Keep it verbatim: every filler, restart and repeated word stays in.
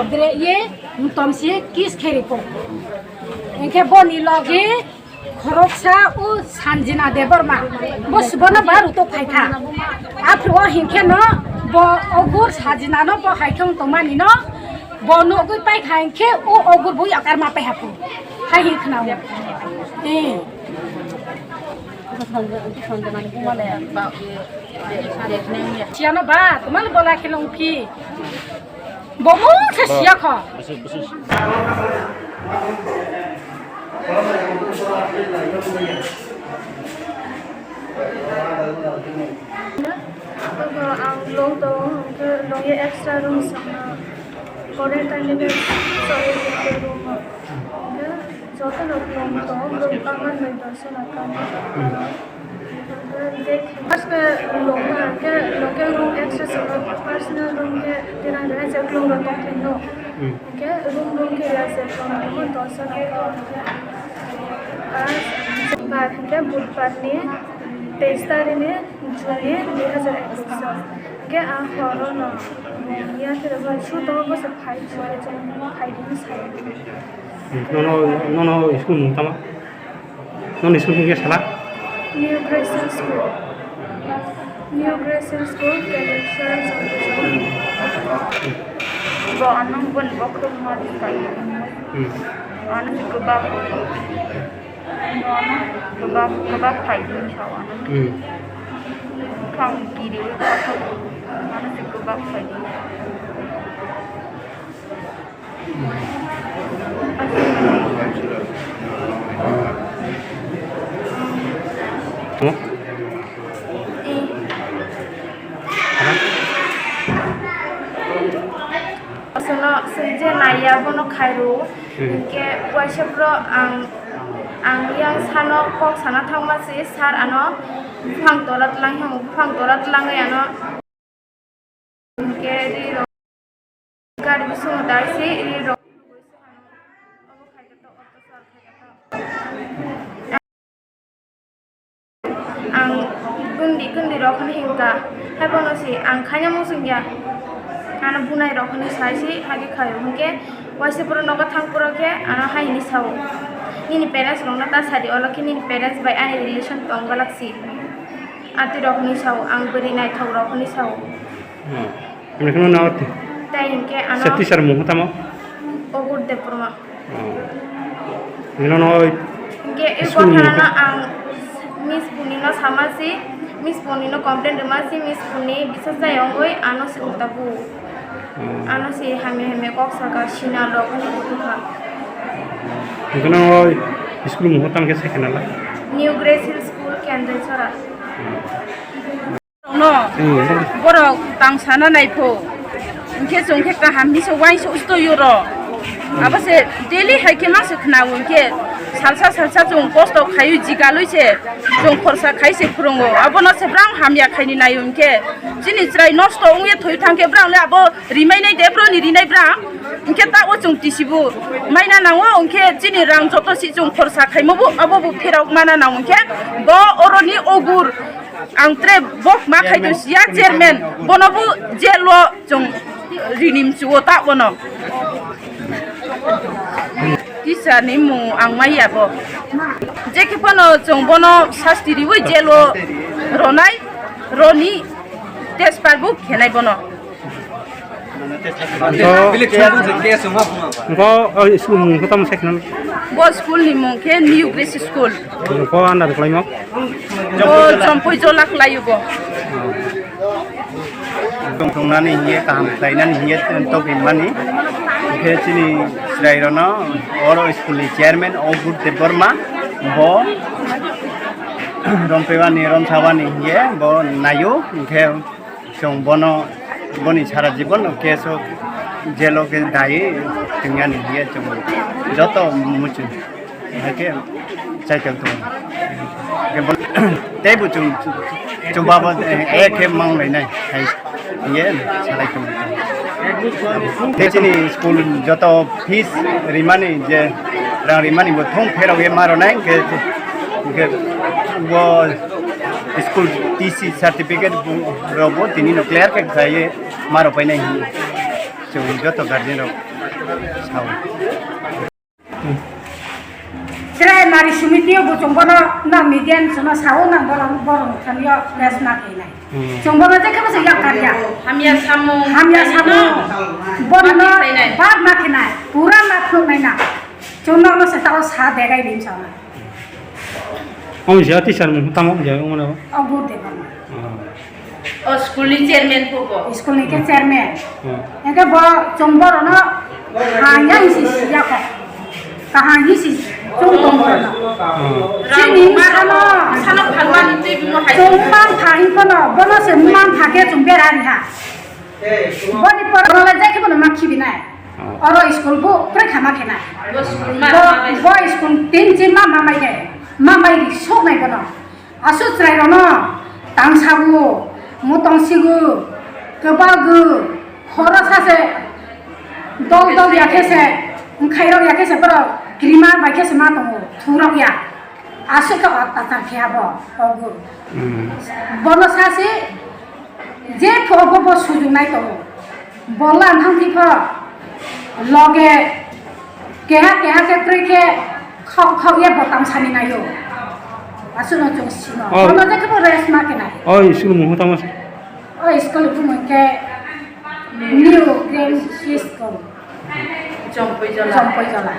Dre ye tomsi kiss kheri po. Engke boni logi khoroksa u Sanjina Debbarma. Bo sibono baru to phaikha. Aphru o hinkhe no bo ogur Sanjina no bo haikhong tomani no bo nugui paikha hinkhe o ogur bo yakar ma paihapo. Hai hin khna o. Eh. Siano ba, tumani bola khilong phi. Bomo se siya kho. Ang long to, long ye extra room sama. Quarantine ni sorry room. Joto no long to, long pangan bai dorsona kamo. Personal room ke, local room access, personal room ke tirang tirang se klung rok tong thwino. Hmm. Ke room room ke ya se klung rok tong thwino. Ar bar ke budbar ni teis tarik ni June ni dui hazar ekus. Ke a horo no ya ke ba shu to bo se phai chwai chwai phai din sai. Hmm. Nono, nono school mung tama? Noni school khe sala? New Grace Hill School. New Grace Hill School, Kendreshwar Chandra. Bo anong bon bokhok ma di kai. Hmm. Ano kebab. Ano kebab, kebab khai di sa ano. Hmm. Khang kiri kothok. Ano kebab khai di. Sono sini je naiya bono khairu. Hmm. Hinkhe waisa bro ang, ang yang sano kok sana thangma si sir ano buphang tola tlang, buphang tola tlang ano. Hinkhe ri rok gari bisingo dai se ri rok. Ang kundi kundi rok hwnwi hinkha, hai bono se ang khaina muchungya. Ano bunai rok hwnwi sai se hagi khaio, hinkhe waisa borok nogo thang phuru khe ano hai hwnwi sao, "Nini parents rokno ta sadi, olo khe nini parents bai ani relation tong gwlak si." Atwi rok hwnwi sao, ang bwrwi naithok rok hwnwi sao. Hmm. Hwnwi kheno no tei hinkhe ano se teacher mung tamo? Ogur Debbarma. Oh. Hwnwi no hinkhe e school ni kothana no ang Miss Puni no sama si, Miss Puni no complain rwma si, Miss Puni bisas jai ongoi ano se ulta bu. Hmm. Ano se hamya hamya kok saka sina rok hwnwi kutukha. Hwnwi no school mung tamo khe se khenala? New Grace Hill School, Kendrechora. Hmm. No, hmm, borok tang sana nai pho. Hinkhe chwng khe kaham hinwi se uaisa usto yoro. Abo se daily hai khe ma se khna o hinkhe salsa salsa chwng kosto khaiwi jigalwi se chwng khorsa khai se phwrwngo. Abono se brang hamya khaini naio hinkhe chini chwrai nosto wngwi thoi thang khe brang le abo rimai nai de broni rinai brang. Hinkhe ta o chwng tisibo maina nango hinkhe chini rang joto si chwng khorsa khaimo bo abo bo pherok mana nango hinkhe bo oroni ogur. Ang tre bok ma khai do siya chairman, bono bo jail o chwng rini mchuo ta bono. Teacher ni mung ang mai ya bo. Je khe phano chwng bono sasti riwi jail o ronai, roni test pass bo khenai bono. Bo school ni mung khe New Grace School. Bo under khlaimo? Bo Chompoi Jola khlaio bo. Tongthoknani hiye kaham khlainani hiye tongthokmani. Khe chini chwrairokno oro school ni chairman Ogur Debbarma bo rompewani romsawani hiye bo naio. Khe Chwng bono, boni sara jibon no case o jail o khe dai tongya ni hiye chwng joto muchung hai khe chaitok tongo. Khe bo, tei bo chwng, chwng babo, eh, khe mang lai nai hai hiye salai tongo. Tei chini school joto fees rimani je rang rimani bo thung pherok ye ma ronai, hwnkhe, hwnkhe bo school T C certificate bo, rok bo tini no clear khe khlaiwi ma rok painai hinwi. Chwng joto guardian rok sao. Chwrai mari sumiti o bo chwng bono no media ni chwngno sao nang bono borok thani o press ma khe nai. Hmm. Chwng bono je khe bo se yak kar ya. Hamya samung. Hamya samung. Bono ma khe nai. Bad ma khe nai. Pura ma phunuk nai na. Chwng no no se tao sa de gai lim sa na. Omo je teacher mung tamo je omo na. O good de bono. Hmm. O school ni chairman phubo. School ni khe chairman. Hmm. Hingke bo chwng borok no kaham ya hisi siya kho. Kaham hisi chwng tong borok no. Hmm. Chini sano, sano phalmani twi bimo hai. Chwng mang pha hing kono, bono se mang pha khe chwng bera ri ha. Boni por no le jai khe bono ma khibi nai. Hmm. Oro school bo pre khama khe nai. Bo school ma, bo, ma, bo school tin chin ma ma mai khe. Ma mai ri sok nai bono. Aswk chwrairokno tangsago, motongsigo, kwbago, horo sase dol dol ya khe se, wngkhairok ya khe se borok kirima bai khe se ma tongo, thurok ya. Aswk khe attachar khe abo, ogo. Hmm. Bono sase je pho ogo bo sujungnai tongo. Bolla nang thikho loge keha keha khe kwrwi khe khok khok ye bo tamsani naio. Aswkno chwng sino. Oh. Bono je khe bo rest ma khe nai. Oh, school mung tamo se? Oh, school bumung khe New Green School. Chompoi Jola. Chompoi Jola.